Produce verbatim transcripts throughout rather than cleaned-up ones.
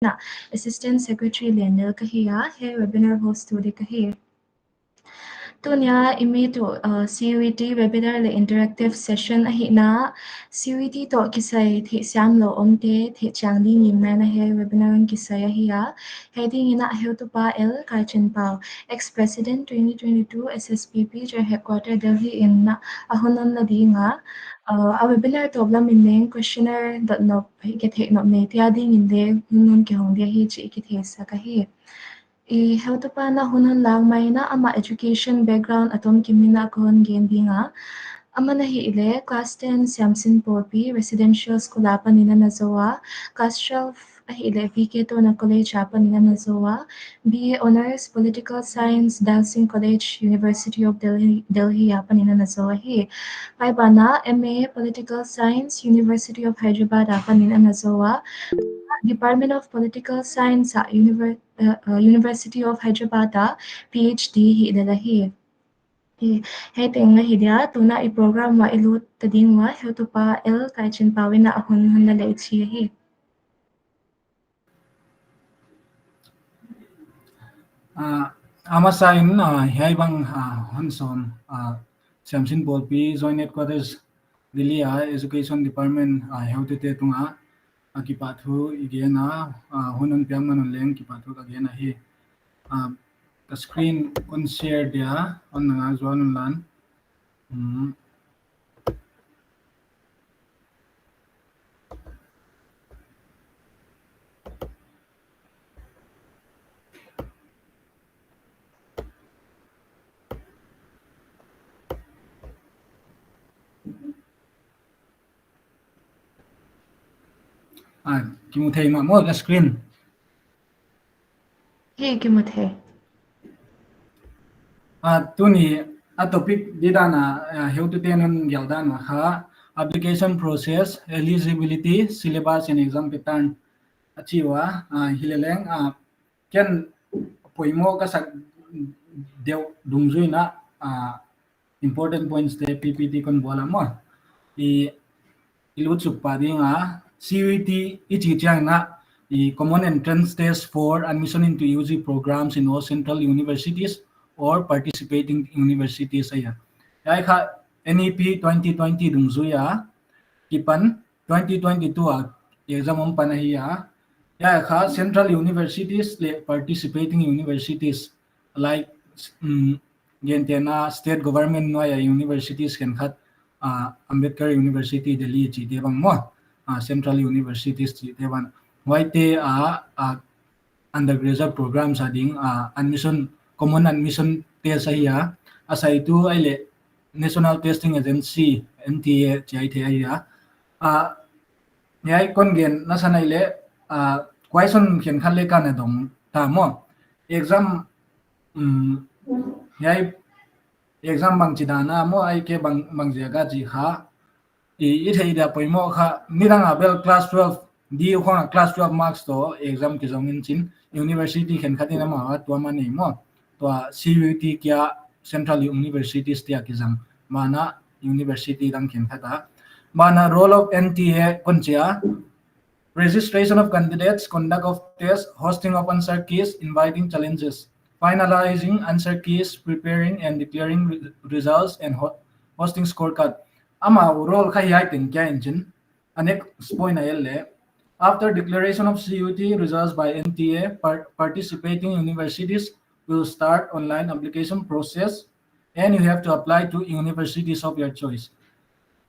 na Assistant Secretary Lenlel ka hi a, hiai webinar host tu ding ka hi. Tuni a i mi tuh, uh, C U E T webinar leh interactive session ahihna, C U E T toh kisai theihsiam lou omte theihchian ding in hiai webinar hon kisai ahi a. Hiai ding in a heutupa L Kaichinpau, ex-president twenty twenty-two S S P P General Headquarter Delhi in a hun hon la ding a. Uh, a webinar tawp lam in leng questionnaire dot nop, hih kithei nop neite a ding in leng hun hon kihong ding ahi chih kitheisak ahi. I heutupa'n a hun hon lak mai in a, amah education background a tomkim in a kon gen ding a. Aman ahihleh class ten Siamsin Pawlpi Residential School apan in a na zou a, class twelve ahihleh V K Tona College apan in a na zou a, B A Honours Political Science Dalsing College University of Delhi, Delhi apan in a na zou ahi. Huai ban ah M A Political Science University of Hyderabad apan in a na zou a, Department of Political Science ah Univer- uh, uh, University of Hyderabad ah P H D hih lel ahi. Hi, hiai teng ahi dia, tuna i program uah i lut ta ding ua, heutupa L Kaichinpau in a hun hon la lei chi ahi. Ah, a masa in, ah, hiai bang, ah, hon sawm, ah, Siamsin Pawlpi Joint Headquarters Delhi a Education Department, ah, heutute tungah a kipahthu i gen a, ah, hun hon piak man un leng kipahthu ka gen ahi. Ah, ka screen kon share dia, hon na ngak zual un lan. Hmm. Ah, kimu thei maw, maw ka screen? Hi, kimu thei. Ah, tuni a topic di dan a, ah, heutute'n hon gelh dan uah kha, application process, eligibility, syllabus and exam pattern a chi ua, ah, hileleng, ah, ken poimoh ka sak deuh dungzui in a, ah, important points te P P T kon bawl a maw. I, i lut suk pah ding a, C U E T i chih chiang in a, i Common Entrance Test for admission into U G programs in all central universities or participating universities ahi a. Hiai kha N E P twenty twenty dungzui a kipan twenty twenty-two a exam hong pan ahi a. Hiai kha central universities leh participating universities, like, mm, gentehna state government nuai a universities khenkhat, ah, Ambedkar University Delhi chihte bang maw, ah, central universities chihte bang. Huaite a, ah, undergraduate programs a ding, ah, admission, common admission test ahi a, a saitu ahihleh National Testing Agency, N T A, chih ahi thei ahi a. Ah, hiai kon gen nasan ahihleh, ah, question khenkhat leng ka na dong ta maw. Exam, um, hiai exam bangchi dan a maw, ahihkeileh bang, bang ziak a chih kha. I, i theih dia poimoh kha, nidang a bel class twelve, di khong a class twelve marks toh exam kizong in chin, university khenkhat in amau a tuam a nei maw. Tua C U E T kia central universities te a kizang, ban ah university dang khenkhat a. Ban ah role of N T A kon chi a, registration of candidates, conduct of test, hosting of answer keys, inviting challenges, finalizing answer keys, preparing and declaring re-, results, and ho-, hosting scorecard. Amau role kha hiai teng kia in chin. A next point a et leh, after declaration of C U E T results by N T A, par-, participating universities will start online application process, and you have to apply to universities of your choice.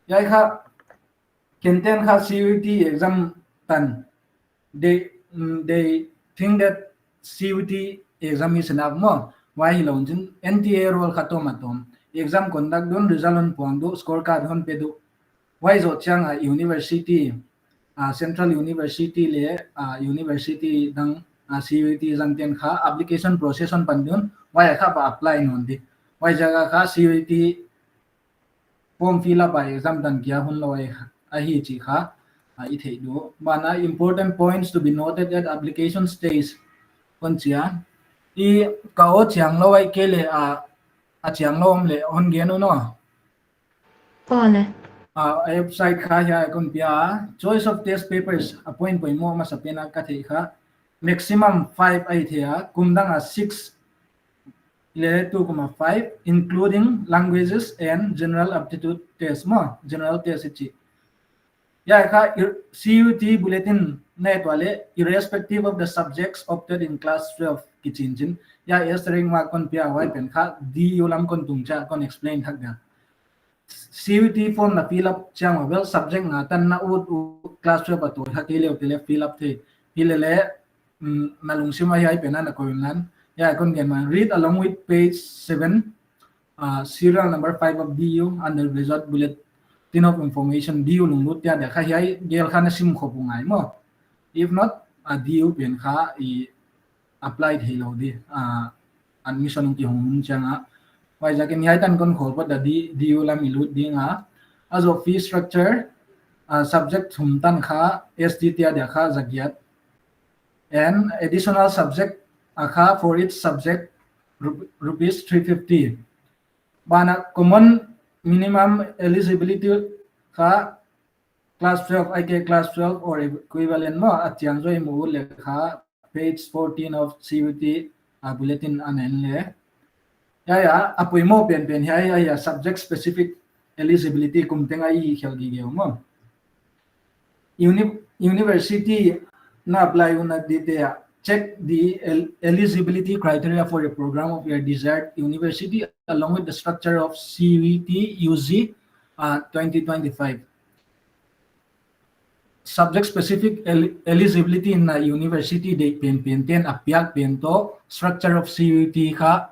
Hiai kha, ken ten kha C U E T exam tan. They, mm, they think that C U E T exam is enough maw. Huai hilou in chin, N T A role kha tawm a tawm. Exam conduct dun, result hon puang dun, scorecard hon pe dun. Huai zoh chiang a university, ah, central university leh, ah, university dang, ah, C U E T zang ten kha application process hon pan dun, huai kha va apply nawn di. Huai ziak a kha C U E T form fill up a exam tan kia hun lou ahi, ahi chih kha, ah, i theih ding. Ban ah important points to be noted at application stage kon chi a. I ka aw chiang lou ahihkeileh, ah, a chiang lou om leh hon gen un aw. Aw le. Ah, website kha hiai kon pia. Choice of test papers, a point poimoh masapen a ka theih kha. maximum five ahi thei a, kum dang a six, leh tukum a five, including languages and general aptitude test maw, general test i chih. Huai kha ir-, C U E T bulletin na et uleh, irrespective of the subjects opted in class twelve kichi in chin. Huai asterisk mark kon pia huai pen kha D U lam kon tung chiang kon explain thak dia. C U E T form na fill up chiang a bel subject nga tan na ut uh class twelve a toh kha kei leh te leh fill up thei. Hilele, mm, na lungsim a hiai pen na koih un lan. Huai kon gen mah, read along with page seven, uh, serial number five of D U, undergraduate bulletin of information, D U lunglut chiang dia kha hiai gel kha na sim khop uh ngai maw. If not, uh, D U pen kha i apply theilou di, uh, admission kihong hun chiang a. Huaiziakin hiai tan kon khol phot a D-, D U lam i lut ding a. A zoh fee structure, uh, subject thum tan kha S T T a dia kha zagiat. And additional subject a kha for each subject rup-, rupees three fifty. Banah common minimum eligibility kha class twelve, ahihkeileh class twelve or equivalent maw, a chiang zaw i mu leh kha page fourteen of C U E T, uh, bulletin a en leh. Huai a, a poimoh penpen hiai, huai a subject specific eligibility kum teng a i khel gige uh maw. Uni-, university na apply uh na di te a, check the el-, eligibility criteria for a program of your desired university along with the structure of C U E T U G, uh, twenty twenty-five. Subject specific el-, eligibility na university deih penpen ten a piak pen toh structure of C U E T kha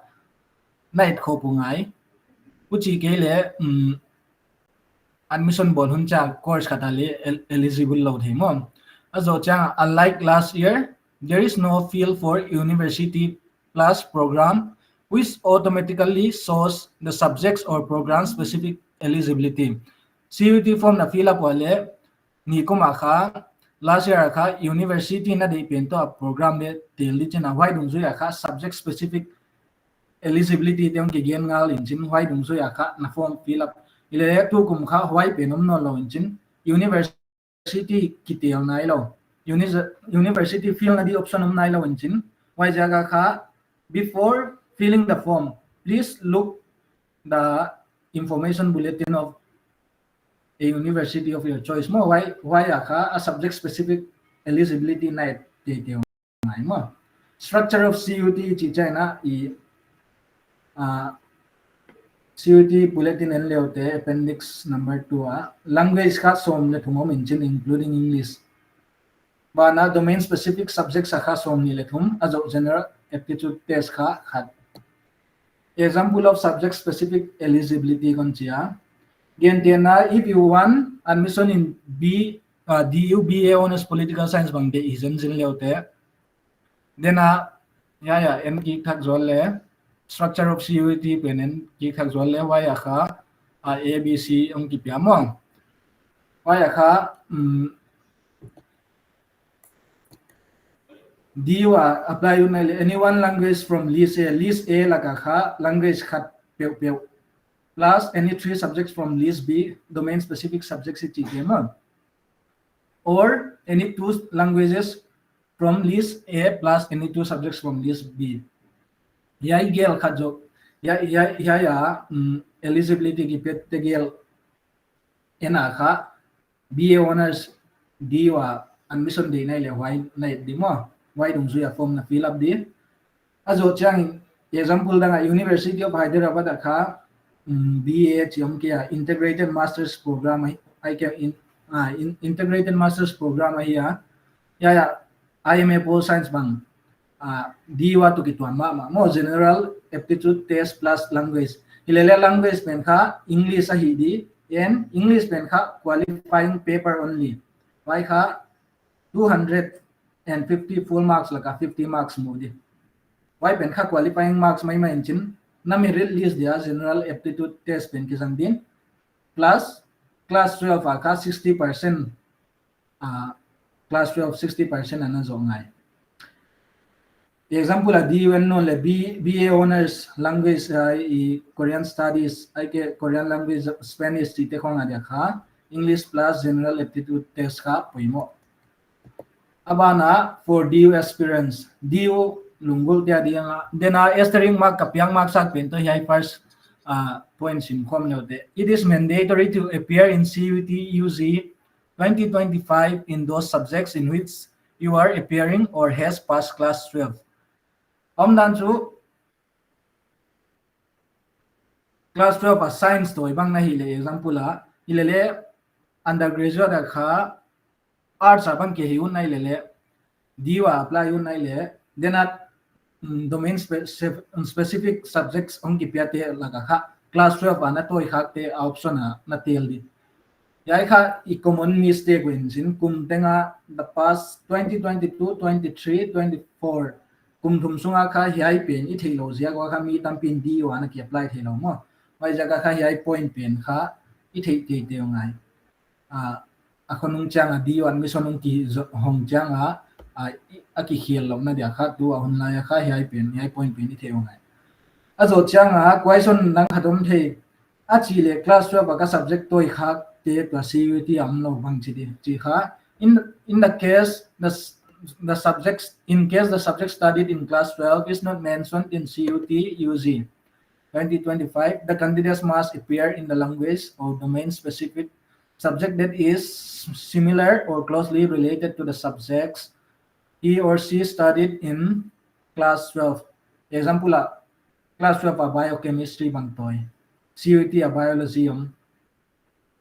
na et khop uh ngai. Huchi kei leh, mm, admission bawl hun chiang course khat a leh el-, eligible lou thei maw. A zoh chiang, unlike last year, there is no field for university plus program, which automatically shows the subjects or program specific eligibility. C U E T form na fill up uleh, nikum a kha, last year a kha, university na deih pen toh a program leh tel di chin a, huai dungzui a kha, subject specific eligibility te hong kigen ngal in chin, huai dungzui a kha, na form fill up. Hilele tukum kha, huai pen om nawnlou in chin, university kitel nailou. Uni-, university fill na di option om nailou in chin, huaiziak a kha, before filling the form, please look the information bulletin of a university of your choice maw, huai, huai a kha a subject specific eligibility na et teitei uh ngai maw. Structure of C U E T chih chiang a i, uh, C U E T bulletin en leh te appendix number two a language kha sawm leh thum om in chin including English. Banah domain specific subjects a kha sawmnih leh thum, a zoh general aptitude test kha khat. Example of subject specific eligibility kon chi a. Gentehna, if you want admission in B, uh, D U B A Honours Political Science bang deih i zen zin leh te. Then a, huai a, en kik thak zual leh, structure of C U E T pen en kik thak zual leh, huai a kha, uh, A B C hong kipia maw. Huai a kha, mm, D U a apply uh na leh any one language from list A, list A lak a kha language khat peuhpeuh, plus any three subjects from list B, domain specific subjects i chih te maw. Or any two languages from list A plus any two subjects from list B. Huai gel khat zoh, huai, huai, huai a, mm, eligibility kipia te gel en a kha, B A Honours D U a admission deih na hih leh huai na et di maw, huai dungzui a form na fill up di. A zoh chiang, example dang a University of Hyderabad a kha, mm, B A chi om kei a, Integrated Masters Program ahi, ahihkeileh in, ah, in, Integrated Masters Program ahi a, huai a, I M A Pol Science bang, ah, D U a toh kituak mahmah maw, general aptitude test plus language. Hilele language pen kha English ahi di, and English pen kha qualifying paper only. Huai kha two hundred and fifty full marks lak a fifty marks mu di. Huai pen kha qualifying marks maimah in chin, na merit list dia general aptitude test pen kizang din, plus class twelve a kha sixty percent, ah, class twelve sixty percent ana zoh ngai. Example a D U en nawn leh B, B A Honours Language, ah, i Korean Studies, ahihkeileh Korean Language, Spanish chih te khong a dia kha, English plus General Aptitude Test kha poimoh. A ban ah for D U aspirants, D U lunggulhte a di'n a, then a asterisk mark ka piak mark sak pen toh hiai first, ah, point sim khawm leu te. It is mandatory to appear in C U E T U G twenty twenty-five in those subjects in which you are appearing or has passed class twelve. Omdan chu class twelve a science toh i bang na hih leh, example a, hilele undergraduate a kha arts a bang kihei un na hilele, D U a apply un na hilele, then a, mm, domain spe-, sep-, specific subjects hong kipiate laka kha class twelve a na toih khakte option a na tel di. Hiai kha i common mistake uh in chin, kum teng a the past twenty twenty-two, twenty-three, twenty-four, kum thum sunga kha hiai pen i theih lou ziak ua kha mi tampi in D U a na ki apply theilou maw. Huaiziak a kha hiai point pen kha i theih teitei uh ngai. Ah, a khonung chiang a D U admission hong ki zo-, hong chiang a, ah, i, a kikhel louhna dia kha tu a hun lai a kha hiai pen, hiai point pen i theih uh ngai. A zoh chiang a question dang khat om thei, a chih leh class twelve a ka subject toih khakte tua C U E T a om lou bang chi di, chi kha. In, in the case, the s-, the subjects, in case the subject studied in class twelve is not mentioned in C U E T U G twenty twenty-five, the candidates must appear in the language or domain specific subject that is similar or closely related to the subjects he or she studied in class twelve. Example a, class twelve a biochemistry bang toh, C U E T a biology om.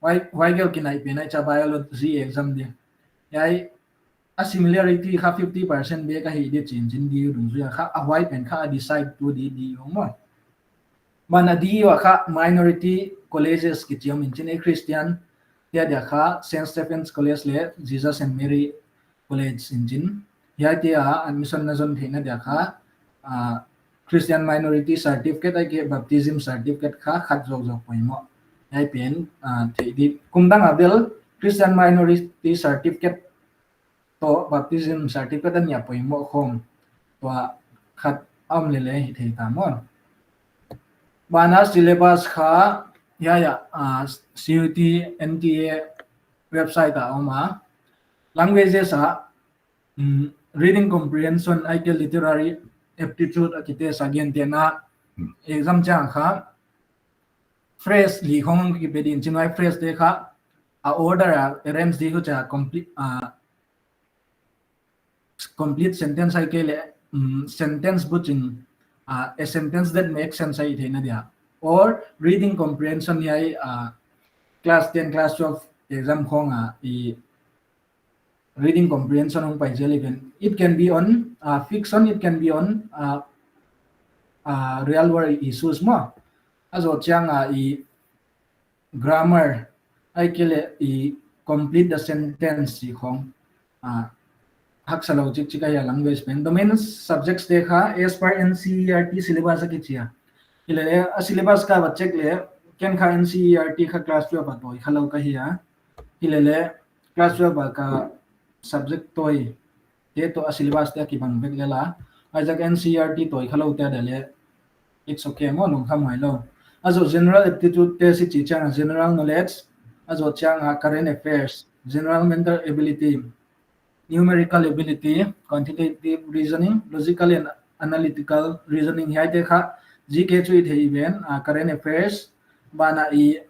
Huai, huai gel kinai pen a cha biology exam di. Hiai, a similarity kha fifty percent bek a hi di chin chin D U dungzui a kha, a huai pen kha a decide tu di D U maw. Ban a D U a kha minority colleges kichi om in chin, ei Christian te a dia kha Saint Stephen's College leh Jesus and Mary College in chin. Hiaite a admission na zon theihna dia kha, ah, Christian minority certificate ahihkeileh baptism certificate kha khat zouzou poimoh. Hiai pen, ah, theih di. Kum dang a bel Christian minority certificate toh baptism certificate a nih a poimoh khawng tua khat a om lele hi thei ta maw. Ban a syllabus kha, ya, ya, ah, C U E T N T A website a om a. Languages a, mm, reading comprehension ahihkeileh literary aptitude a kitest a gentehna, exam chiang kha phrase li khawng kipe di in chin, huai phrase te kha a order a arrange di hu cha complete, ah, complete sentence ahihkeileh, mm, sentence buchin, ah, a sentence that makes sense ahi theihna dia. Or reading comprehension hiai, ah, class ten, class twelve exam khawng a i reading comprehension hong pai zel event. It can be on, uh, fiction, it can be on, uh, uh, real world issues maw. A zoh chiang a i grammar, ahihkeileh i complete the sentence chih khawng, ah, haksa lou chikchik ahi a language pen. Domain subjects te kha as per N C E R T syllabus a kichi a. Hilele a syllabus ka va check leh, ken kha N C E R T kha class twelve a toih kha lou ka hi a. Hilele class twelve a ka subject toih te toh a syllabus te a kibang vek lel a. Huaiziak N C E R T toih kha lou te a dia leh it's okay maw, lungkham huai lou. A zoh general aptitude test i chih chiang a general knowledge, a zoh chiang a current affairs, general mental ability, numerical ability, quantitative reasoning, logical and analytical reasoning, hiaite kha G K chu i thei ven, ah, current affairs, ban a i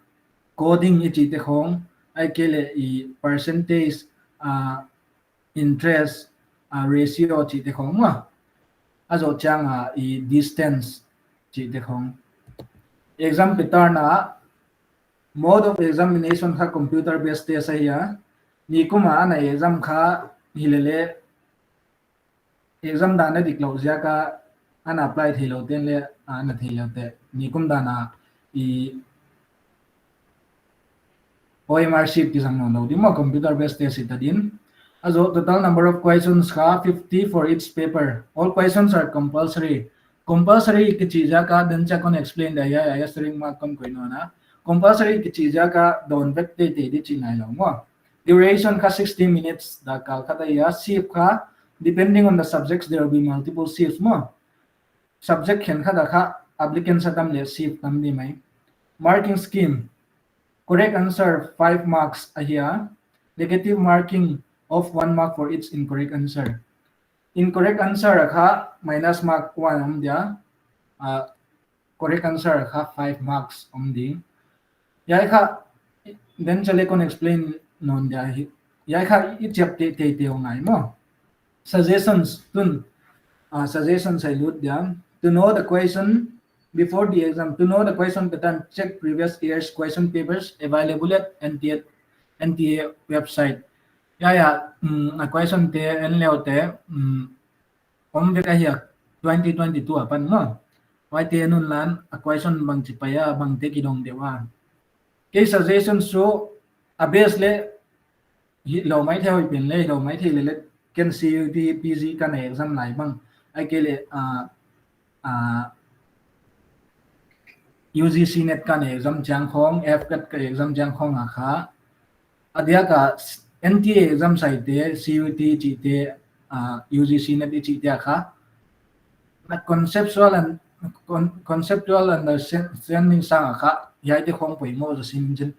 coding i chihte khawng, ahihkeileh i percentage, ah, interest, ah, ratio chihte khawng maw. A zoh chiang a i distance chihte khawng. Exam pattern a, mode of examination kha computer based test ahi a. Nikum a ana exam kha hilele exam dan a dik lou ziak a ana apply theilou ten leh ana theilou te. Nikum dan a i O M R sheet kizang nawn lou di maw, computer based test i ta din. A zoh total number of questions kha fifty for each paper. All questions are compulsory. Compulsory kichi ziak a dan cha kon explain dia, ya, ya, asterisk mark kon koih nawn a. Compulsory kichi ziak a dawn vek teitei di chih nai lou maw. Duration kha sixty minutes dak kal khat ahi a, shift kha, depending on the subjects, there will be multiple shifts maw. Subject khenkhat a kha applicants a tam leh shift tam di mai. Marking scheme, correct answer five marks ahi a, negative marking of one mark for each incorrect answer. Incorrect answer a kha minus mark one om dia, uh, correct answer a kha five marks om ding. Hiai kha, then chale kon explain nawn dia hi. Hiai kha i chiap teitei uh ngai maw. Suggestions tun, uh, suggestions i lut dia. To know the question before the exam, to know the question pattern, check previous year's question papers available at N T A, N T A website. Ya, ya, mm, a question te en leu te, mm, om vek ahi a twenty twenty-two apan maw. Huaite en un lan a question bangchi pai a, bangte kidong deuh a. Kei suggestion chu a base leh hilou maithei, hoih pen leh hilou maithei leh leh ken C U T P G ka na exam lai bang, ahihkeileh, ah, ah, U G C NET ka na exam chiang khong, AFCAT ka exam chiang khong a kha, a diak a N T A exam saite, C U T chihte, ah, U G C NET i chihte a kha, na conceptual and, con-, conceptual understanding sang a kha, hiaite khong poimoh zaw sim chin.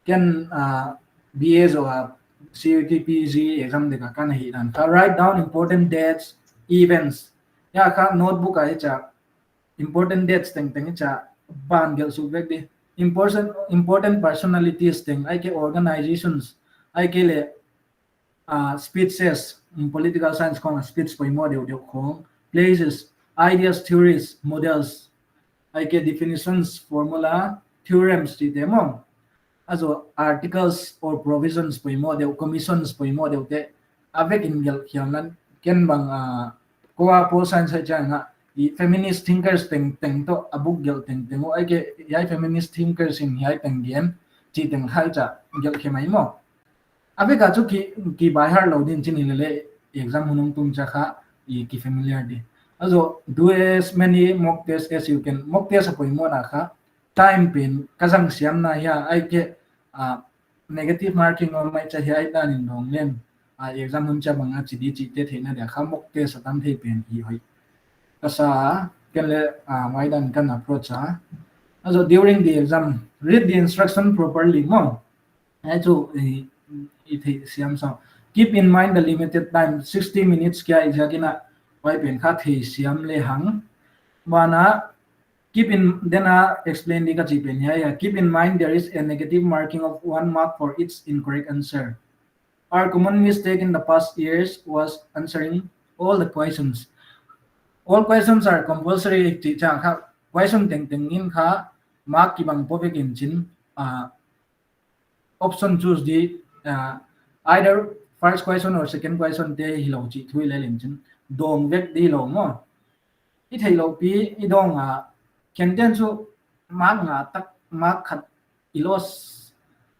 Ken, ah, B A zaw a C U T P G exam dek a ka na hih dan kha, write down important dates, events. Ya kha notebook a i chih important dates tengteng i chih ban gelh suk vek di. Important, important personalities teng, ahihkeileh organizations, ahihkeileh, ah, speeches, mm, political science khong speech poimoh deuhdeuh khong, places, ideas, theories, models, ahihkeileh definitions, formula, theorems chihte maw. A zaw articles or provisions poimoh deuh, commissions poimoh deuh te, a vek in gelh khiam lan, ken bang, ah, kou a pol science hiai chiang a, i feminist thinkers tengteng toh a book gelh tengteng uh, ahihkeileh hiai feminist thinkers in hiai teng gen, chih teng hiai chih gelh khe mai maw. A vek a chu ki, ki by heart lou din chin hilele, exam hun hong tung chiang kha, i ki familiar di. A zaw, do as many mock tests as you can. Mock test a poimoh na kha, time pen ka zang siam na hia, ahihkeileh, ah, negative marking om mai chih hiai dan in dong len, ah, exam hun chiang bang a chi di chihte theihna dia kha mock test a tam thei pen hi hoih ka sa, ken leh, ah, huai dan ka na approach a. A zaw, during the exam, read the instruction properly maw. Hiai chu i, i theih siam sa. Keep in mind the limited time, sixty minutes kia i ziak in a, huai pen kha theih siam lehang. Huan a, keep in, then a explain di ka chih pen hiai a. Keep in mind there is a negative marking of one mark for each incorrect answer. Our common mistake in the past years was answering all the questions. All questions are compulsory chih chiang kha, question tengteng in kha mark kibang po vek in chin, ah, option choose di, ah, either first question or second question te hilou chih thu i lel in chin, dong vek di lou maw. I theihlouh pi i dong a, khen ten chu mark nga tak, mark khat i loss,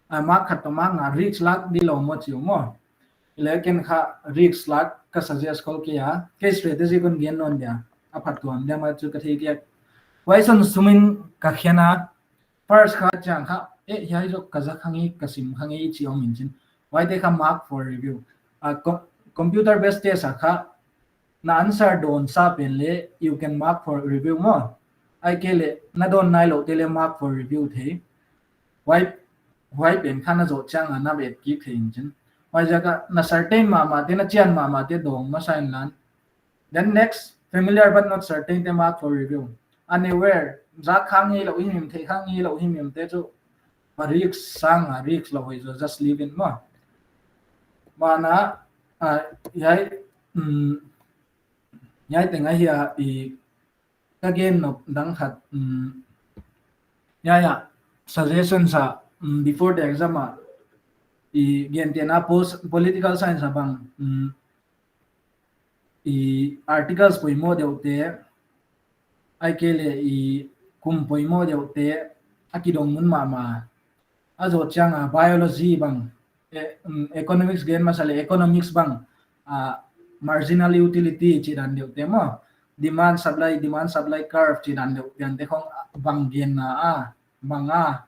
ah, mark khat toh mark nga risk lak di lou maw chi uh maw. Hilele ken kha risk lak ka suggest khol kei a, kei strategy kon gen nawn dia, a phattuam dia mah chu ka thei kei a. Huai son sumin ka khen a, first kha chiang kha, eh, hiai zaw ka za kha ngei, ka sim kha ngei chi om in chin. Huaite kha mark for review. Ah, co-, computer based test a kha, na answer dawn sa pen leh, you can mark for review maw. Ahihkeileh, na dawn nailou te leh mark for review thei. Huai, huai pen kha na zoh chiang a na vet kik thei in chin. Huaiziak a na certain mahmah te, na chian mahmah te dong masa in lan. Then next, familiar but not certain te mark for review. Unaware, zak kha ngeilou himhim, theih kha ngeilou himhim te chu, a risk sang a, risk lou hoih zaw, just leave it maw. Huan a, ah, hiai, mm, hiai teng ahi a, i, ka gen nop dang khat, mm, ya, ya, suggestions a, mm, before the exam a, i, gen te na post, political science a bang, mm, i, articles poimoh deuh te, ahihkeileh i, kum poimoh deuh te, a kidong mun mahmah. A zoh chiang a biology bang, e-, mm, economics gen masa leh economics bang, ah, marginal utility chih dan deuh te maw. Demand supply, demand supply curve chih dan deuh pian te khong bang gen na a, bang a,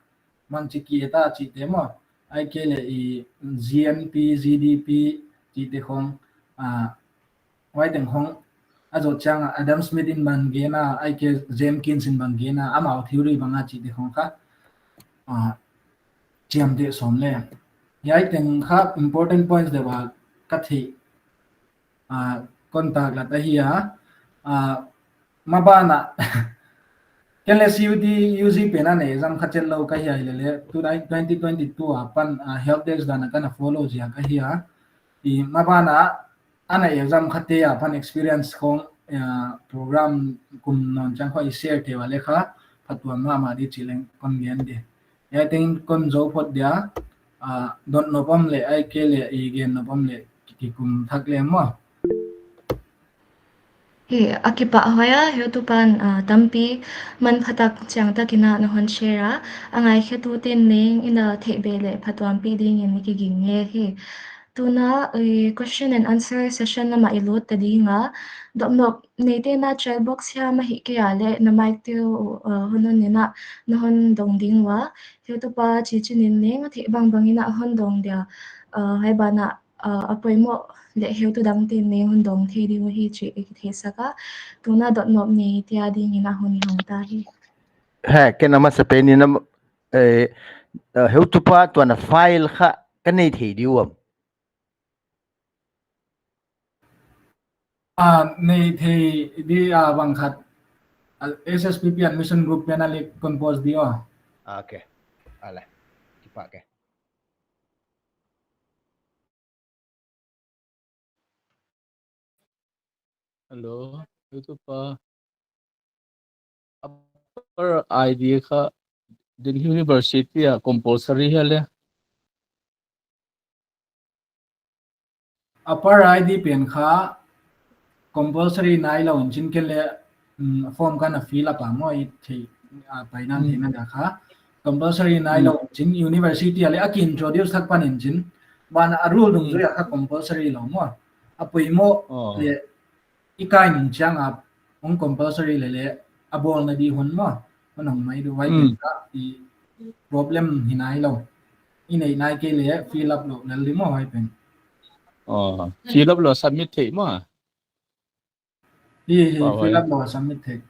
bangchi ki et a chih te maw. Ahihkeileh i G N P, G D P chih te khong, ah, huai teng khong, a zoh chiang a Adam Smith in bang gen a, ahihkeileh Jenkins in bang gen a, amau theory bang a chih te khong kha, ah, chiamteh sawm le. Hiai teng kha important points deuh a, ka theih, ah, contact la ta hi a, ah, maban ah, ken le C U T U G pen a nei exam kha chet lou ka hi a, hilele, tu dai twenty twenty-two a pan, ah, help desk dan a ka na follow zia ka hi a, i maban ah, ana exam kha te a pan experience khong, ah, program kum non chang khong i share te va le kha, phatuam mahmah di chi leng kon gen di. Hiai teng kon zou phot dia, ah, dot nop om le, ahihkeileh i gen nop om le, ki kum thak le maw. Hi, a kipahhuai a, heutupa'n, ah, tampi manphatak chiangtak in a na hon share a, a ngaikhetu te'n leng i na theih beh le phatuampih ding in i kiging nge hi. Tuna, eh, question and answer session lam ah i lut ta ding a, dot nop neite'n a chat box hiam ahihkeileh na mic te uh, ah, hon on in a na hon dong ding ua, heutupa Chichinin leng a theih bangbang in a hon dong dia, ah, huai ban ah, ah, a poimoh le heutu dang te'n leng hon dong thei di uhi chih i kitheisak a, tuna dot nop neite a ding in a hun i hong ta hi. He, ken a masapen in a, eh, eh, heutupa tuan a file kha ka nei thei di uam. Ah, nei thei di, ah, bang khat, ah, S S P P admission group pen a leh kon post di ua. Ah, okay. Ale. Kipak ke. Hello, heutupa. Upper I D kha Delhi University a compulsory hia le? Upper I D pen kha compulsory nailou in chin, ken le, mm, form ka na fill up a maw i thei, ah, pai nan thei na dia kha. Compulsory nailou in chin, university a le a ki introduce thak pan in chin. Ban a rule dungzui a kha compulsory lou maw. A poimoh le i kai nung chiang a hong compulsory le le a bawlna di hun maw. Hon hong mai di uai pen kha i problem hi nailou. I nei nai kei le fill up lou lel di maw huai pen. Oh, fill up lou submit thei maw. Hi, hi, fill up lou submit thei.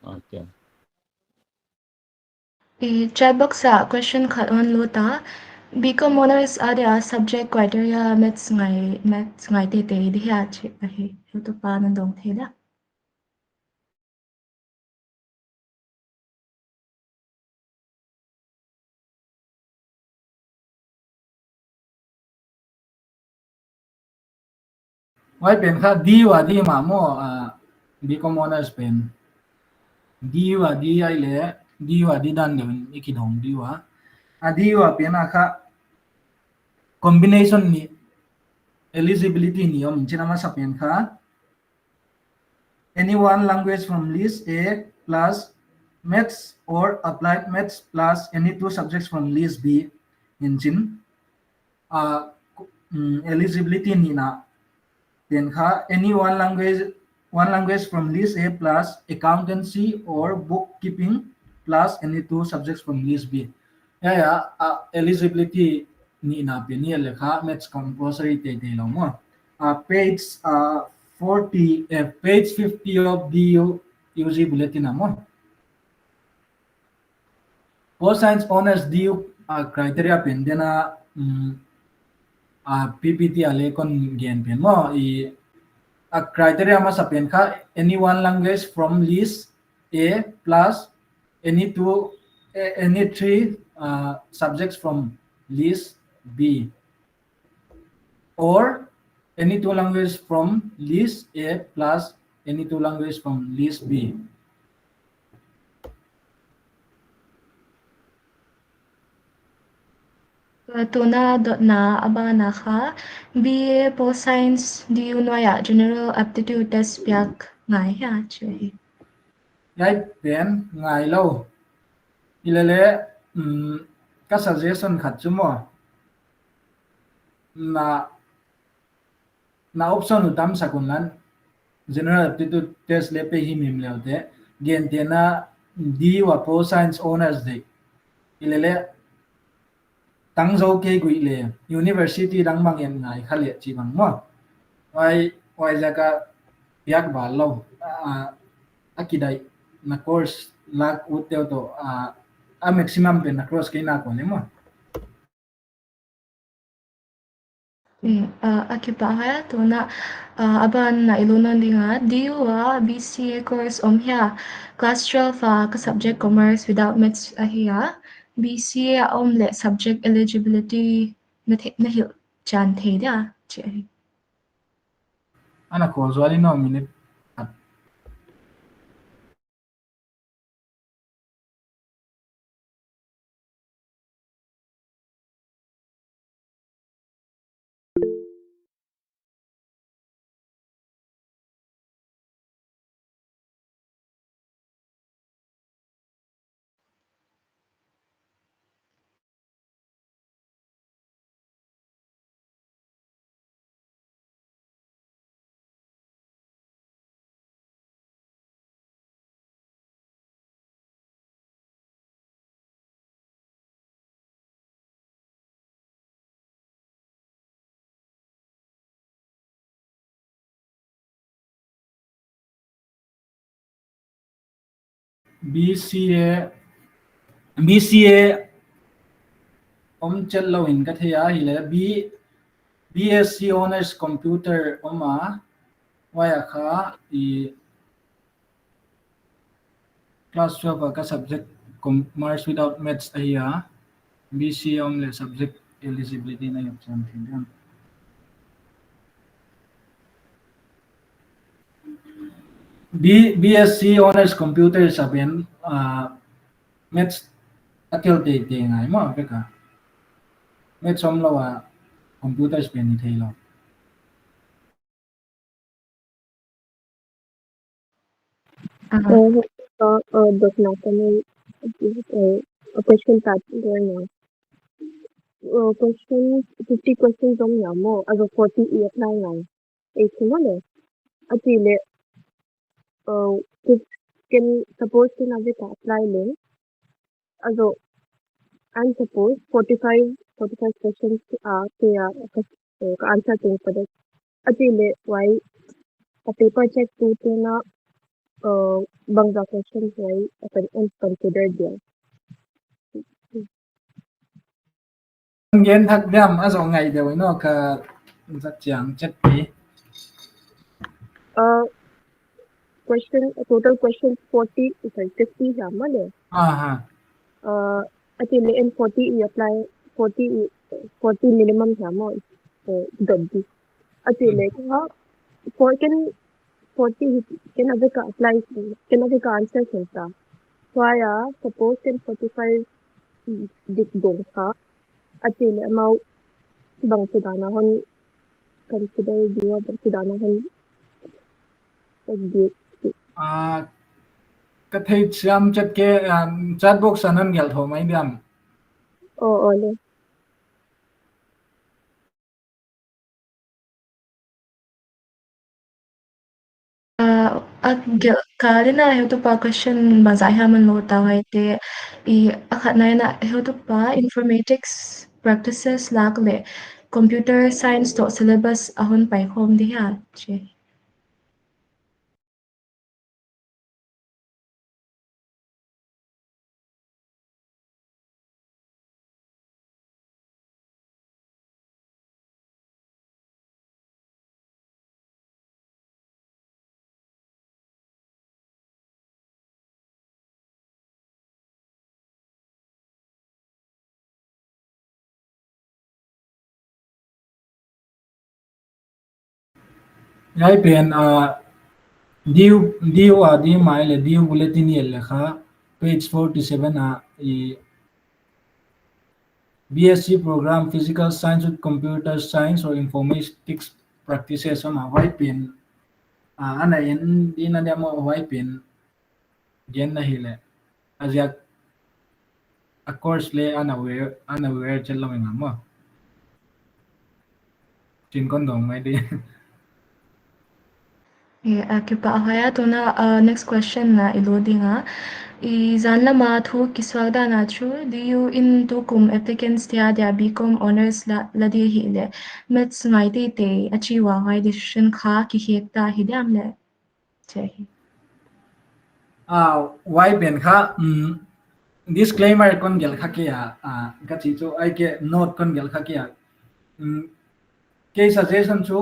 Okay. Eh, chat box ah question khat hon lut a. B Com Honours a dia subject criteria maths ngai, maths ngai teitei di hia chih ahi. Heutupa na dong thei dia. Huai pen kha D ua di mah maw, ah, B Com Honours pen. D ua di ai le, D ua di dan deuh in i kidong di ua. A D ua pen a kha combination nih, eligibility nih om, chin a masa pen kha any one language from list A plus maths or applied maths plus any two subjects from list B in chin. Ah, mm, eligibility nihna pen kha any one language, one language from list A plus accountancy or bookkeeping plus any two subjects from list B. Ya, ya, ah, eligibility nihna pen ni le kha maths compulsory teitei lou maw. Ah, page, ah, forty, eh, page fifty of the U G bulletin a maw. Pol Science Honours D U, ah, criteria pen dena, mm, ah, P P T a le kon gen pen maw, i, ah, criteria masa pen kha any one language from list A plus any two, a-, any three, uh, subjects from list B, or any two languages from list A plus any two languages from list B. Tuna dotna a ban a kha, B A Pol Science D U nuai ah general aptitude test piak ngai hia chih hi. Hiai pen ngailou. Hilele, mm, ka suggestion khat chu maw. Na, na option uh tamsak un lan, general aptitude test le pe himhim le uh te, gentehna D U a Pol Science Honours deih. Hilele, tang zou kei guih le, university dang bang en ngai kha le chih bang maw. Huai, huaiziak a piak val lou, a, a kidaihna course lak ut teuh toh, a, a maximum pen na cross kei nak uh le maw. Eh, ah, a kipahhuai a, tuna, ah, a ban a i lut nawn ding a, D U a B C A course om hia, class twelve a ka subject commerce without maths ahi a, B C A a om leh subject eligibility na the-, na hilh chian thei dia, chi ahi. Ana call zual in a minute. B C A, B C A om chet lou in ka thei a, hileh B, B S C Honours Computer om a, huai a kha i class twelve a ka subject commerce without maths ahi a, B C A om leh subject eligibility na hilh chian thei diam. B-, B S C Honours Computer saben, ah, maths a tel teitei ngai maw, beka. Maths om lou a computers pen i thei lou. Ah. Eh, eh, eh, dotna ka nei, eh, eh, question ta ding a. Eh, question, fifty questions om hia maw, a zou forty i apply ngai. Ei, chi maw le. A chi le, eh, if ken, suppose ken a vek a apply leng. Also, and suppose forty-five, forty-five questions a, ke a, ka, eh, ka answer teng padet. A chi le, huai, a paper check tu tuna, eh, bangzah questions huai, a kan, en consider dia. Gen thak diam, a zou ngai deuh in aw, ka zat chiang chet pi. Uh, question, total question forty, sorry, fifty hia maw le. Aha. Uh, a chi le en forty i apply, forty i, forty minimum hia maw, eh, dot di. A chi le, hmm, ka, for ken, forty hi, ken a vek a apply, ken a vek a answer khen ta. Huai a, suppose ken forty-five dik dong kha. A chi le amau bangchi dan a hon consider dia, bangchi dan a hon consider. Ah, ka thei chiam chet ke, ah, chat box a non gelh thou mai diam. Oh, oh, le. Ah, a gelh kal in a heutupa question bangzah hiam a hon lut ta ngai te, i a khatna in a heutupa informatics practices lak leh computer science toh syllabus a hon pai khawm di hia, chi. Hiai pen, ah, D U, D U a di mai le, D U bulletin i et le kha, page forty-seven a, i B S C program, physical science with computer science or informatics practices om a, huai pen, ah, ana en di na diam maw, huai pen gen na hi le. A ziak a course le ana aware, ana aware chet lou in a maw. Chin kon dong mai di. Eh, a kipahhuai a, tuna, uh, next question na i lut ding a. I zan lam a thu kisuak dan a chu, D U in tukum applicants te adia B Com Honours la, la di hi le, maths ngai teitei a chi ua, huai decision kha kikhek ta hi diam le. Chi hi. Ah, huai pen kha, mm, disclaimer kon gelh kha kei a, ah, ka chi chu, ahihkeileh note kon gelh kha kei a. Mm, Kei suggestion chu,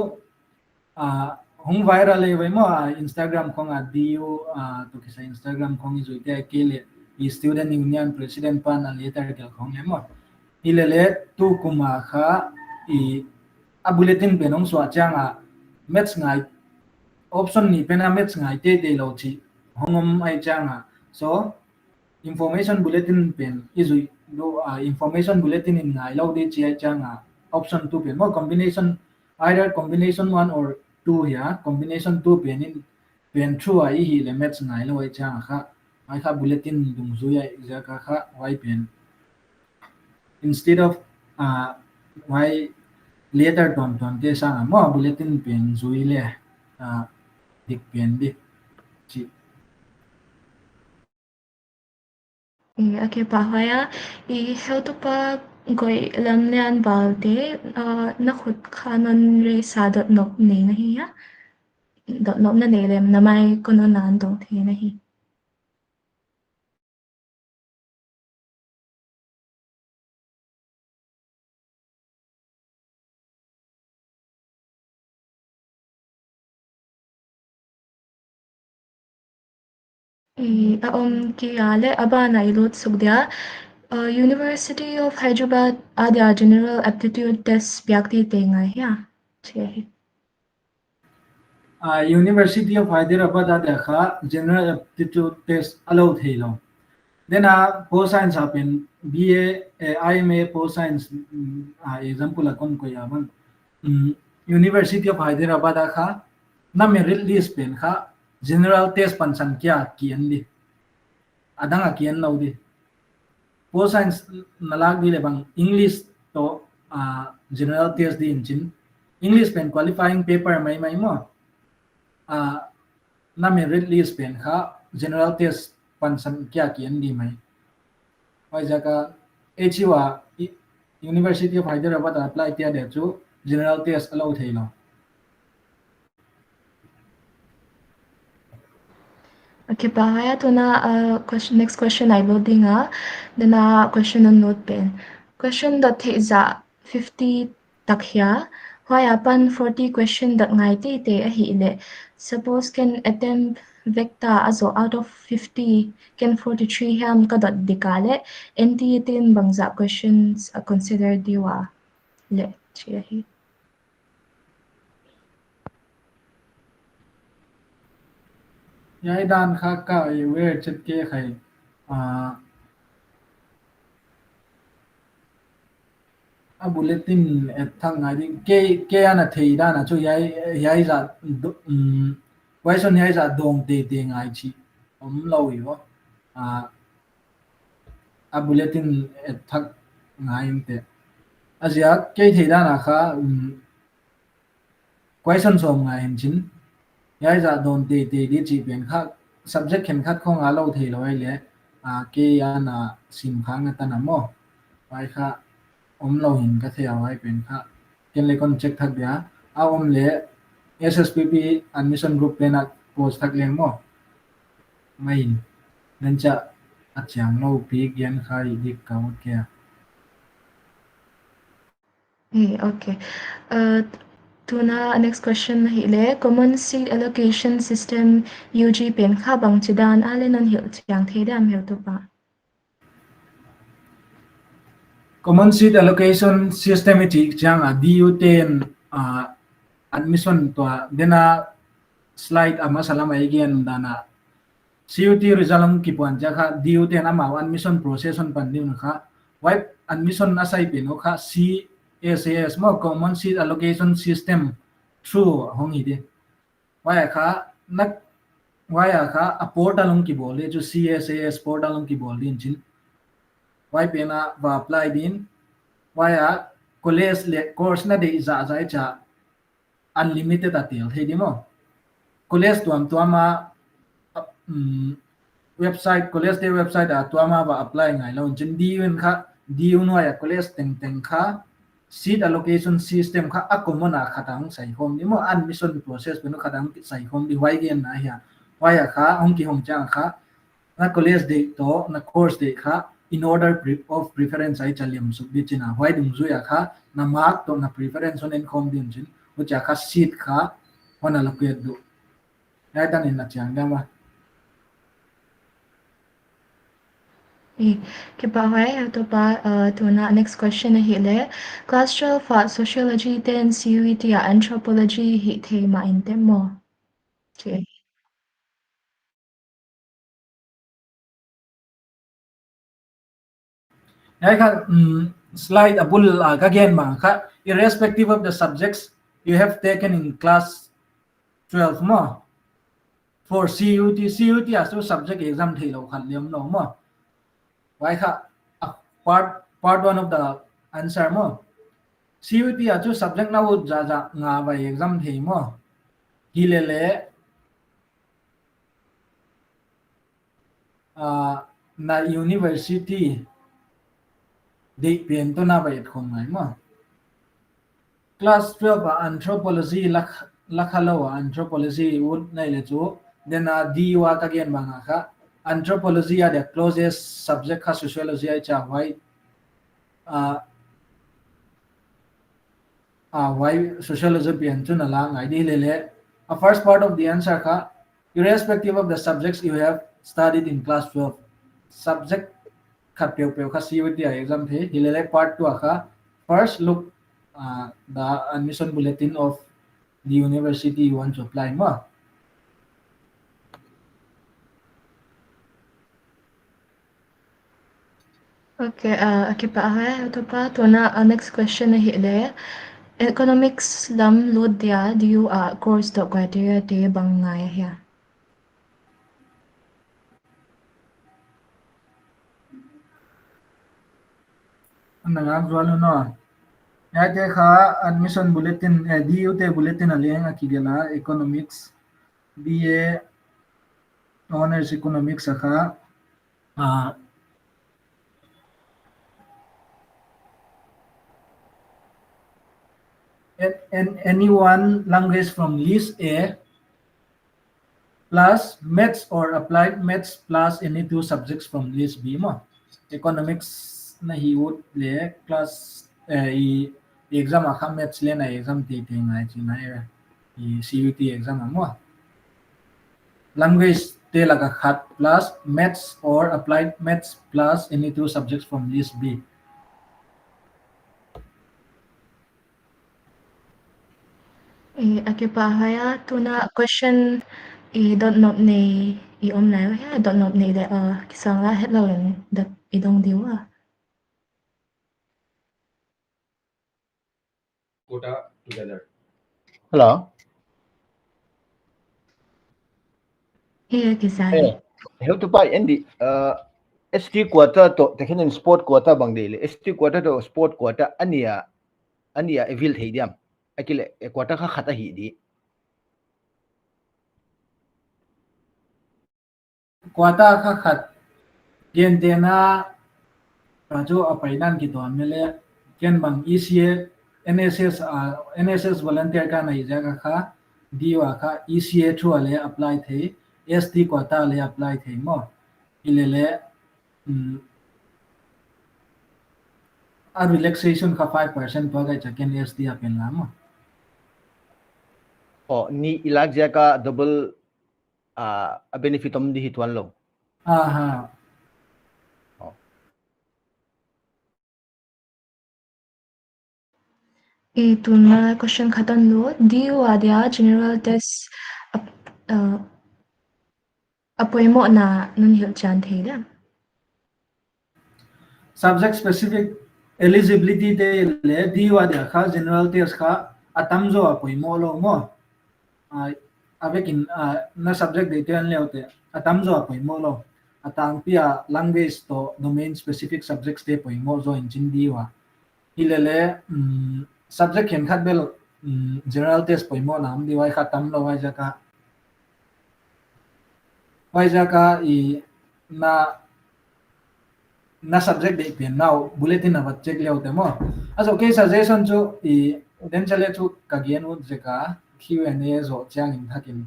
ah, hong viral e vai maw, ah, Instagram khong a D U, ah, toh kisai Instagram khong i zuite kei leh i student union president pan a letter gelh khong e maw. Hilele tu kum a kha i a bulletin pen hong suah chiang a maths ngai, option nih pen a maths ngai teitei lou chih hong om ai chiang a. So, information bulletin pen i zui lou, ah, information bulletin in ngai lou di chih ai chiang a, option two pen maw, combination, either combination one or two hia, combination two pen in, pen through a i hih leh maths ngai lou ai chiang a kha, ai kha bulletin dungzui ai ziak a kha, huai pen. Instead of, ah, huai letter tuamtuam te sang a maw, bulletin pen zui leh, ah, dik pen di chih. Eh, a kipahhuai a, i heutupa Goilamlian Valte, ah, na khut kha non raise a, dot nop nei na hi a. Dot nop na nei leh na mic kon on a dong thei na hi. Eh, a om kei a leh a ban a i lut suk dia. Uh, University of Hyderabad a dia general aptitude test piak teitei ngai hia? Chih ahi. Ah, University of Hyderabad a dia kha general aptitude test a lou thei lou. Then a pol science a pen B A, eh, M A pol science, mm, ah, example a kon koih a bang. Mm, University of Hyderabad a kha na merit list pen kha general test pansan kia ki en di. A dang a ki en lou di. Pol science na lak di leh bang English toh, ah, general test di in chin. English pen qualifying paper maimai maw. Ah, na merit list pen kha general test pansan kia ki en di mai. Huaiziak a H U a i-, University of Hyderabad a apply tia dia chu general test a lou thei lou. A kipahhuai a, tuna, uh, question, next question i lut ding a, then a question on note pen. Question dot theih zah fifty tak hia, huai apan forty question dot ngai teitei ahih leh, suppose ken attempt vek ta a zoh, out of fifty, ken forty-three hiam ka dot dik a leh, N T E te'n bangzah questions a consider di ua leh, chih ahi. Hiai dan kha ka aware chet kei khai, ah, a bulletin et thak ngai ding, kei, kei ana thei dan a chu hiai, hiai zah do-, um, question hiai zah dong teitei ngai chih om lou hi vo. Ah, a bulletin et thak ngai inte. A ziak kei thei dan a kha, um, question sawm ngai hi'n chin. Hiai zah dong teitei di chih pen kha subject khenkhat khong a lou thei lou ai leh, ah, kei ana sim khak na tan a maw. Huai kha om lou hi'n ka thei a, huai pen kha ken leng kon check thak dia. A om leh S S P P admission group pen a post thak leng maw. Mai in. Nen cha a chiang lou pi gen khai dik ka ut kei a. Eh, okay. Uh, tuna next question hi leh, common seat allocation system U G pen kha bangchidan a leh non hilh chiang thei diam heutupa? Common seat allocation system i chih chiang a D U te'n, ah, admission tua, then a slide a masa lam a i gen dan a C U T result hong kipuan chiang kha D U te'n amau admission process hon pan ding uh kha. Huai admission a sai pen uh kha C S A S maw, common seat allocation system through hong hi di. Huai a kha, na, huai a kha a portal hong kibawl di chu, C S A S portal hong kibawl di in chin. Huai pen a va apply di in. Huai a college leh course na deih zahzah i chih unlimited a tel thei di maw. College tuamtuam a, um, website, college te website a tuam a va apply ngai lou in chin, D U in kha, D U nuai a college tengteng kha seat allocation system kha a common a khat a hong sai khawm di maw, admission process pen uh khat a hong sai khawm di, huai genna hia. Huai a kha hong kihong chiang kha, na college deih toh na course deih kha in order pre-, of preference a i chaliam suk di chihna. Huai dungzui a kha, na mark toh na preference hon enkhawm di chihna. Huchia kha seat kha, hon allocate di. Hiai tan in a chiang diam a. Eh, kipahhuai, a toh pa, uh, tuna next question ahihleh. Class twelve a sociology te'n C U E T a anthropology hih thei mah in te maw? Okay. Hiai kha, mm, slide a bul a ka gen bang kha, irrespective of the subjects you have taken in class twelve maw. For C U E T, C U E T a chu subject exam theilou khat leng om lou maw. Huai kha, a part, part one of the answer maw. C U E T a chu subject na ut zahzah nga va exam thei maw. Himahleh, ah, na university deih pen toh na va et khawm ngai maw. Class twelve a anthropology lak-, la kha lou a anthropology ut nai leh chu, then a D U a ka gen bang a kha, anthropology a dia closest subject kha sociology ahi chia huai, ah, ah, huai sociology pen chu na la ngai di lele. A first part of the answer kha, irrespective of the subjects you have studied in class twelve, subject khat peuhpeuh kha C U E T a exam thei, himahleh part two a kha, first look, uh, the admission bulletin of the university you want to apply maw. Okay, uh, a kipahhuai, a toh pa, tuna, uh, next question ahihleh. Economics lam lut dia D U a course toh criteria te bang ngai ahia? Ana ngak zual lou no. Hiaite kha admission bulletin, eh, D U te bulletin a leng a kigelh a, economics, B A Honours Economics a kha, ah, an, an, any one language from list A plus maths or applied maths plus any two subjects from list B maw. Economics na hih ut leh class, eh, i exam a kha maths leh na exam teitei ngai chihna e, i C U E T exam a maw. Language te lak a khat plus maths or applied maths plus any two subjects from list B. Eh, a kipahhuai a, tuna question i dot nop nei i om nai uh hia, dot nop nei leh, uh, kisang la het lou leng dot i dong di ua. Quota together. Hello? Eh, kisai. Eh, heutupa, endi, uh, S T quota toh, tekhen in sport quota bang di leh, S T quota toh sport quota a nih a, a nih a avail thei diam. Ahihkeileh, eh, quota kha khat ahi di. Quota kha khat. Gentehna, ka chu a pai dan kituak mele, ken bang E C A, N S S, ah, N S S volunteer ka na hih ziak a kha, D U a kha E C A through a leng apply thei, S T quota leng apply thei maw. Himahleh, um, a relaxation kha five percent tuak a, i chih ken S T a pen la maw. Oh, nih i lak ziak a double, ah, a benefit om di hi tuan lou. Aha. Oh. Eh, tuna question khat om lou, D U a dia general test a, uh, a poimohna non hilhchian thei diam? Subject specific eligibility te leh D U a dia kha general test kha a tamzaw a poimoh lou maw. Ah, a vekin, ah, na subject deihte en leh uh te, a tamzaw a poimoh lou. A tangpi a language toh domain specific subjects te poimoh zaw in chin di ua. Himahleh, um, subject khenkhat bel, um, general test poimohna om di ua, kha tam lou huaiziak a. Huaiziak a i na na subject deih pen uh bulletin a va check leh uh te maw. A so kei suggestion chu i den chale chu ka gen ut ziak a Q and A zoh chiang in thak in.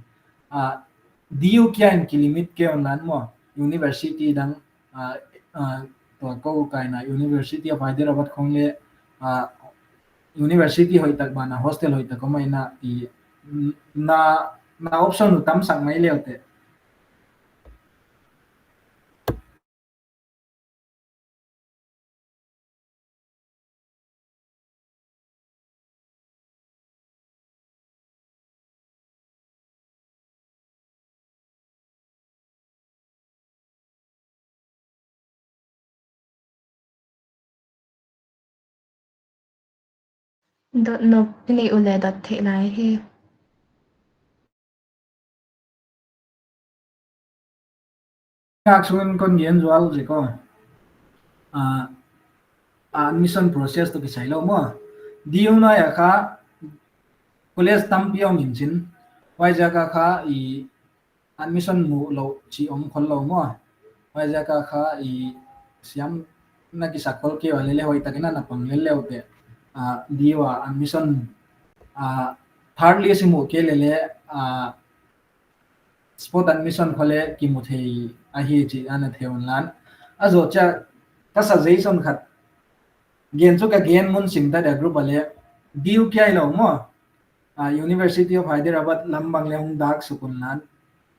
Ah, D U kia in kilimit kei un lan maw. University dang, ah, ah, tua kou kaina University of Hyderabad khong leh, ah, university hoihtak banah hostel hoihtak om maina i, na, na option uh tamsak mai le uh teh. Dot nop i neih uleh dot theih lai hi. Ngak sungin kon gen zual zik aw. Ah, ah, admission process toh kisai lou maw. D U na a kha college tampi om in chin. Huaiziak a kha i admission mu lou chih om khol lou maw. Huaiziak a kha i siam na kisak khol kei ua lele hoihtakin na pang lele uh teh. Ah, D U a admission, ah, third list i mu kei lele, ah, spot admission khong leh kimu thei ahi chih ana thei un lan. A zoh chiah ka suggestion khat gen chu ka gen mun sim ta dia group a leh D U kia hilou maw. Ah, University of Hyderabad lam bang leh hong dak suk un lan.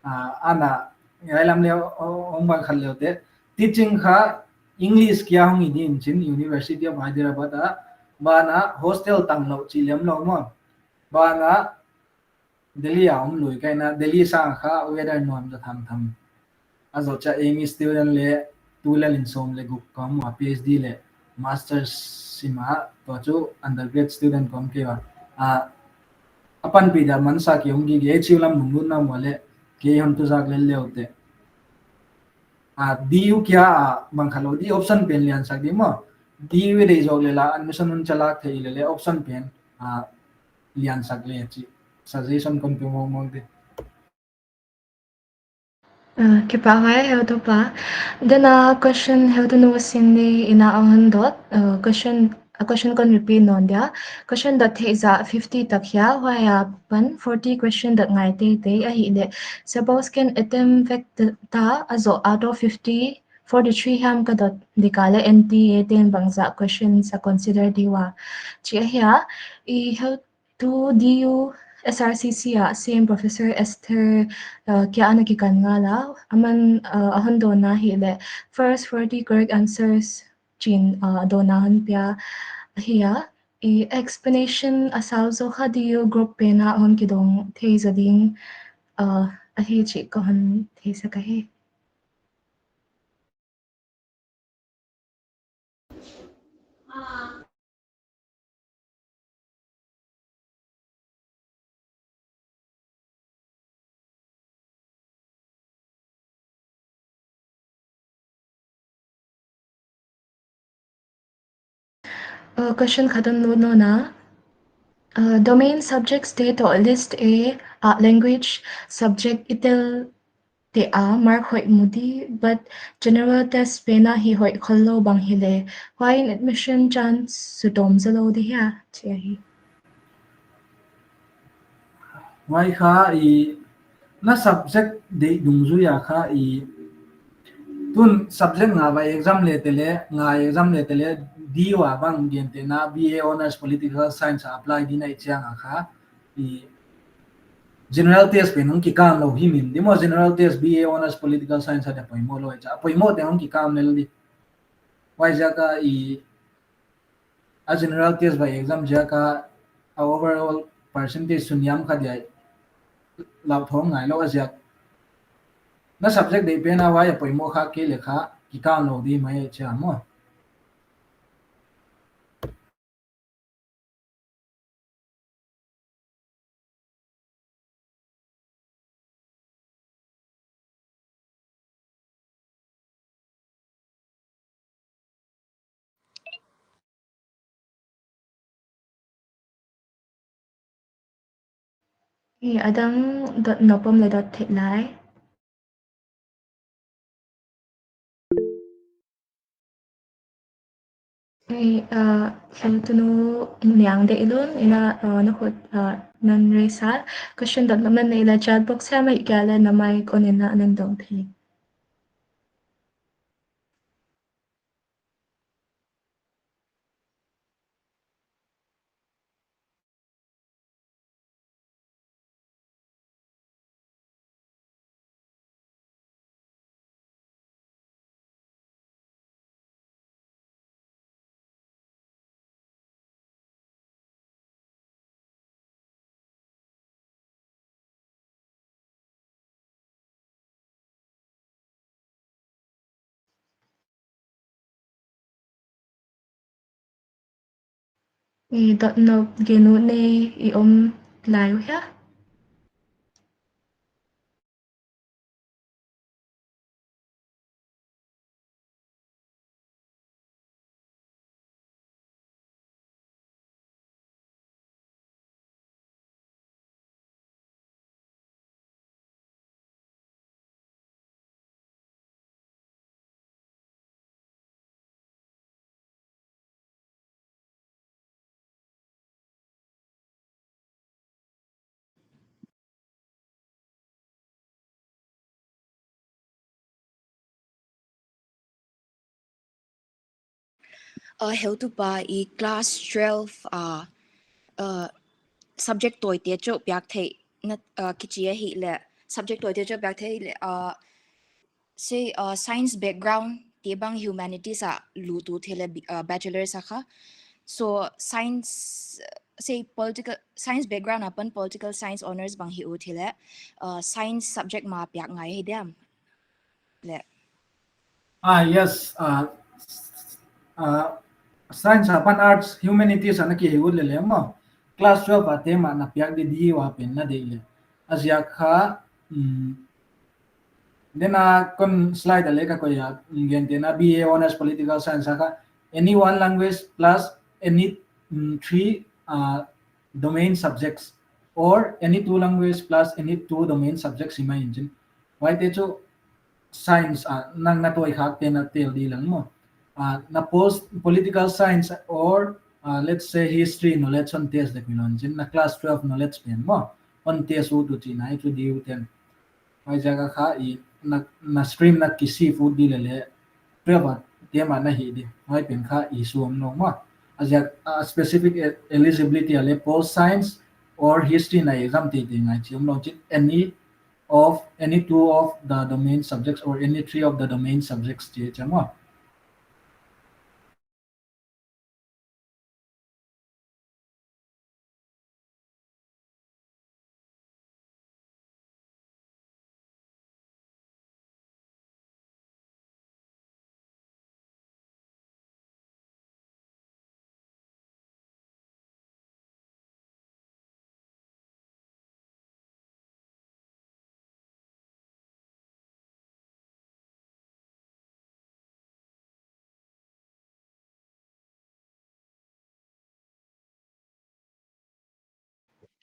Ah, ana ngai lam leh hong bang khat le uh teh. Teaching kha English kia hong hi di in chin University of Hyderabad a. Banah hostel tang lou chih lem lou maw. Banah Delhi a om lui kaina, Delhi sang kha weather nuam zaw tham tham. A zoh chiah M E student leh tulel in sawm leh guk ka om ua, P H D leh masters sim a, tua chu undergrad student ka om kei ua. Ah, a panpih dia mansa ki om gige, chiu lam lunglut na om ua leh, kei hon tu zak lele uh teh. Ah, D U kia a bang khat lou di option pen liansak di maw. D U i deih zawk leh la admission hun chalak thei lele option pen, ah, liansak le chih suggestion kon pe mawngmawng di. Ah, kipak e heutupa. Then, ah, question heutunu Cindy in a hon dot, ah, question, a question kon repeat nawn dia. Question dot theih zah fifty tak hia, huai apan forty question dot ngai teitei ahihleh. Suppose ken attempt vek ta, a zoh out of fifty, forty-three hiam ka dot dik a leh N T A ten bangzah questions a consider di ua. Chih ahia, i heutu D U S R C C a sem Professor Esther, uh, kia ana kikan ngal a, aman, uh, a hon dawnna ahihleh first forty correct answers chi'n, uh, dawnna hon pia ahia. I explanation a sau zaw kha D U group pen a hon kidong thei zaw ding, uh, ahi chih ka hon theisak ahi. Uh, question khat hon lut nawn a. Uh, domain subjects te toh list A ah language subject i tel teh a mark hoih mu di, but general test pen a hi hoih khol lou bang hileh, huai in admission chance sutawm zaw lou di hia, chih ahi. Huai kha i na subject deih dungzui a kha i tun subject nga vai exam le tele, nga exam le tele, D U a bang gen teh na B A Honours Political Science a apply di na i chiang a kha i general test pen hong kikam lou hi min di maw, general test B A Honours Political Science a dia poimoh lou i chia, poimoh te hong kikam lel di. Huaiziak a i a general test vai exam ziak a a overall percentage suniam kha dia lauthawng ngai lou a ziak. Na subject deih pen a huai a poimoh kha kei leh kha kikam lou di mai chia maw. Eh, a dang dot nop om leh dot theih lai. Eh, ah, heutunu Niang Deih Lun, ina, ah, na khut, ah, nan raise a. Question dot nop na neih leh chat box ah mai kia leh na mic on ina nan dong thei. I dotnop gen ut nei i om lai uh hia? Uh, heutupa, i class twelve, uh, uh, subject tawite chu piak theih na, uh, kichi ahihleh, subject tawite chu piak theih leh, uh, say, uh, science background te bang humanities a lut ut theih leh, uh, bachelors a kha. So science, uh, say political science background apan political science honours bang hi ut theih leh, uh, science subject mah piak ngai hi diam? Leh. Ah, yes. Uh, uh, science apan arts, humanities ana ki hi ut leh leh maw. Class twelve ate mah na piak di di ua pen na deih leh. A ziak kha, um, then a kon slide a leh ka koih a, um, gen te na B A honours political science a kha, any one language plus any, um, three, uh, domain subjects or any two language plus any two domain subjects hi mai in chin. Huaite chu science, uh, nang na toi khak te na tel di lang maw. Uh, na post political science or, uh, let's say history knowledge hon test dek uleh chin, na class twelve knowledge pen maw hon test ut uh chihna hi chu di uh ten. Huaiziak a kha i na, na stream na ki shift ut di leh leh twelve ate mah na hi di. Huai pen kha issue omlou maw. A ziak, uh, specific e-, eligibility a leh pol science or history na exam teitei ngai chih omlou chin, any of, any two of the domain subjects or any three of the domain subjects chih chang maw.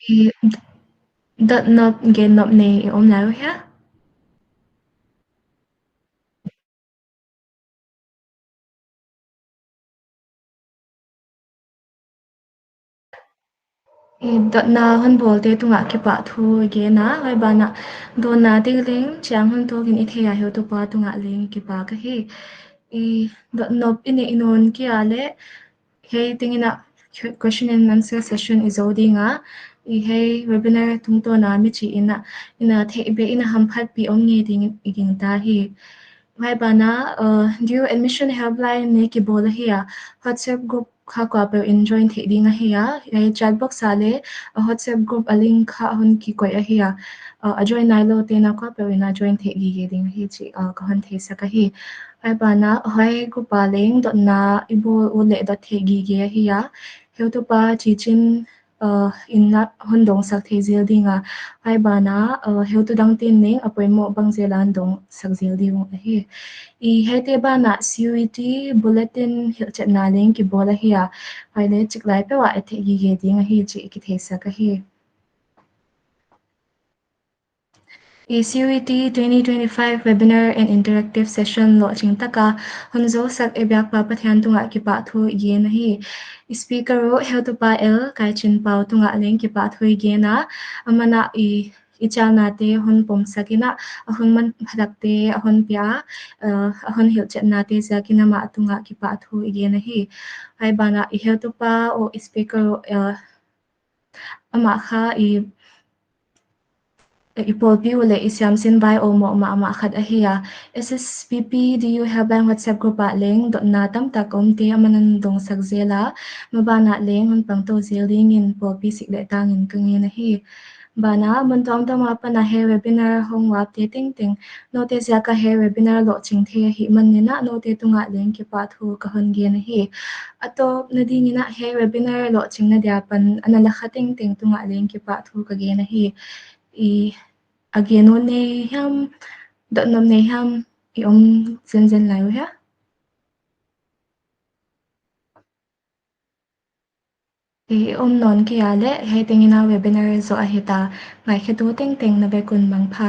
I dotnop gennop nei i om lai uh hia? I dotna hon bawlte tungah kipahthu i gen a, huai banah dawnna ding leng chiang hon tuak in i thei a, heutupa tungah leng kipak ahi. I dotnop i neih nawn kei a leh, hiai tengin a question and answer session i zou ding a, i hiai webinar tungtawn a mi chih in a, i na theih beh in a hamphatpih om ngei ding i gingta hi. Huai banah, uh, D U admission helpline nei kibawl ahi a, WhatsApp group kha kuapeuh in join theih ding ahi a, hiai chat box a leh, uh, WhatsApp group a link kha hon kikoih ahi a, uh, a join nailoute na kuapeuh in a join theih gige ding ahi chih, uh, ka hon theisak ahi. Huai banah, huai group a leng dotna i bawl ut leh dot theih gige ahi a, heutupa chih chin, uh, in a hon dawngsak thei zel ding a, huai banah, uh, heutu dangte'n leng a poimoh bang zel a hon dawngsak zel ding uh ahi. I hiaite banah C U E T bulletin hilhchetna leng kibawl ahi a, huai leh chik lai peuh a et theih gige ding ahi chih kitheisak ahi. I C U E T twenty twenty-five webinar and interactive session lohching taka hon zousak i biakpa Pathian tungah kipahthu i gen ahi. I speaker uh heutupa L Kaichinpau tungah leng kipahthu i gen a, aman a i, i chalnate hon pomsak in a, a hun manphatakte a hon pia a, uh, a hon hilhchetnate ziakin amah tungah kipahthu i gen ahi. Huai banah i heutupa uh i speaker uh, uh, amah kha i, i pawlpi uh leh i siamsin bai uh mahmah khat ahi a. S S P P D U helpline WhatsApp group ah leng dotna tamtak omte aman a hon dawngsak zel a, maban ah leng hon pangtou zel dingin pawlpi sik leh tangin ka ngen ahi. Banah mun tuamtuam apan a hiai webinar hong uapte tengteng, noute ziaka hiai webinar lohching thei ahihman in noute tungah leng kipahthu ka hon gen ahi. A tawpna dingin hiai webinar lohchingna dia pan ana la kha tengteng tungah leng kipahthu ka gen ahi. I, a gen ut nei hiam, dotnop nei hiam, i om zenzen lai uh hia? I om nawn kei a leh, hiai tengin a webinar zoh ahi ta, ngaikhetu tengteng na vek un mangpha.